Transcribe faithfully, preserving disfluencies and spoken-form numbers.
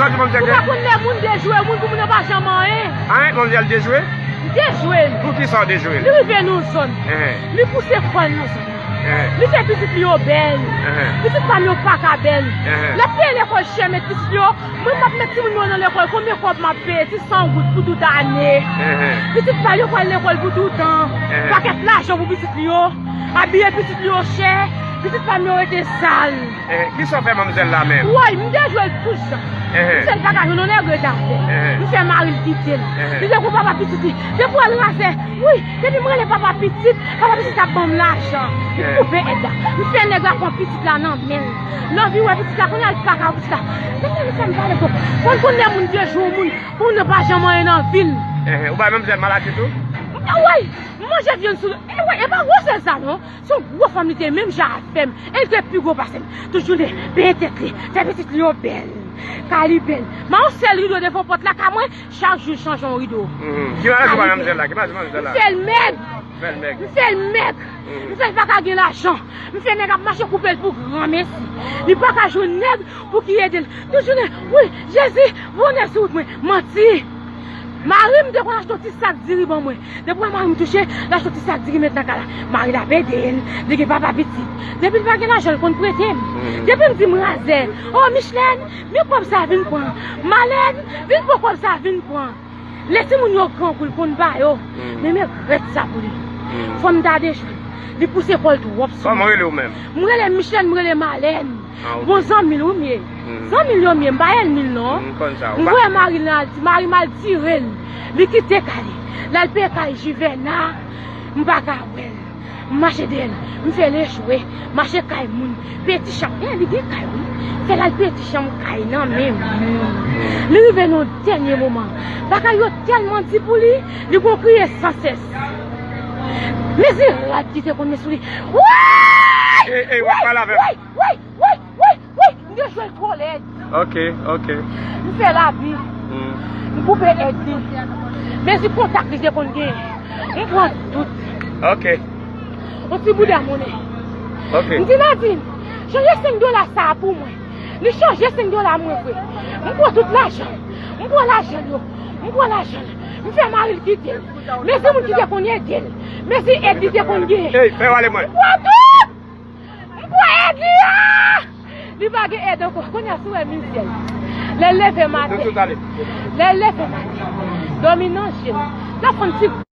Ou pa konn lè moun dejwe moun pou moun nan pa janm anyen. An, manmzèl dejwe? Dejwe l. Pou ki sa w dejwe l? Li rive nan zòn. Li pouse kò l nan zòn nan. Li fè pitit li yo bèl. Pitit pa m yo pa ka bèl. L ap peye lekòl chè, met pitit li yo. Mwen m ap met timoun mwen nan lekòl, konbyen kòb m ap peye? Ti san goud pou tout ane. Pitit pa l yo pral lekòl pou tout tan. Pakèt lajan pou pitit li yo. Abiye pitit li yo chè. Pitit pa m yo rete sal. Kisa w fè manmzèl la menm? Woy, m dejwe l tout jan. M fè l pa ka jwenn yon nèg ret avè l. M fè mari l kite l. Li te gon papa pitit li. Depi w al razè, wi, depi m rele papa pitit, papa pitit ap ban m lajan. M koupe èd la. M fè nèg la pran pitit la nan men l. Lè w vin wè pitit la, kounye a l pa ka wè pitit la. Mezanmi, sa m pale fò. Fò n konn lè moun dejwe yon moun, pou moun nan pa janm anyen nan vi l. Ou bay manmzèl maladi tou? Woy, m manje vyann sou l. E woy, e pa gwosè sa non. Se yon gwo fanm li te ye, menm jan avè m. E li te pi gwo pase m. Tout jounen, benyen tèt li, fè pitit li yo bèl. Kay li bèl. M a yon sèl rido devan pòt lakay mwen, chak jou l chanje yon rido. Ki maladi w bay manmzèl la? Ki maladi manmzèl la? M fè l mèg. Fè l mèg. M fè l mèg. M fè l pa ka gen lajan. M fè nèg ap mache koupe l pou granmesi. Li pa ka jwenn nèg pou ki ede l. Tout jounen, wi, Jezi, voye nèg sou wout mwen. Manti. Mari m te konn achte yon ti sak diri ban mwen. Depi w wè mari m touche, l achte yon ti sak diri met nan kay la. Mari l ap ede l, li gen papa pitit. Depi l pa gen lajan, l konn prete m. Depi m di m razè, o Michelène, men kòb sa vin pran. Malène, vin pran kòb sa vin pran. Lè timoun yo grangou, l konn ba yo. Men men rèt sa pou li. Fò m ta dejwe l. Li pouse kò l twòp sou mwen. Kòman w rele w menm? M rele Michelène, m rele Malène. Bon zanmi l wi m ye. Zanmi l yo m ye, m pa ènmi l non. M wè mari l nan al, mari m al tire l. Li kite kay li. L al peye kay Jivèna. M pa ka wè l. M mache dèyè l. M fè l echwe. Mache kay moun. Peye ti chanm. E li gen kay wi. Fè l al peye ti chanm kay nan men moun. Li rive nan yon dènye moman. Bagay yo tèlman di pou li, li gon kriye sansès. Mezi rad ki te konn met sou li. Woy! Woy! Woy! Woy! Woy! Woy! M dejwe l twò lèd. Ok, ok. M fè lavi. M koupe èd li. Mezi kontak li te konn genyen. M pran tout. Ok. Yon ti bouda monnen. Ok. M di Nadine, chanje senk dola sa a pou mwen. Li chanje senk dola mwen vre. M pran tout lajan. M pran lajan l yo. M pran lajan l. M fè mari l kite l. Mezi moun ki te konn ede l. Mezi èd li te konn genyen. Ey, fè w ale mwen. M pran tout! M pran èd li a! Li pa gen èd ankò. Kounye a si w wè mizyè l. Lè l leve maten. Lè l leve maten. Dòmi nan je l. L ap fè yon ti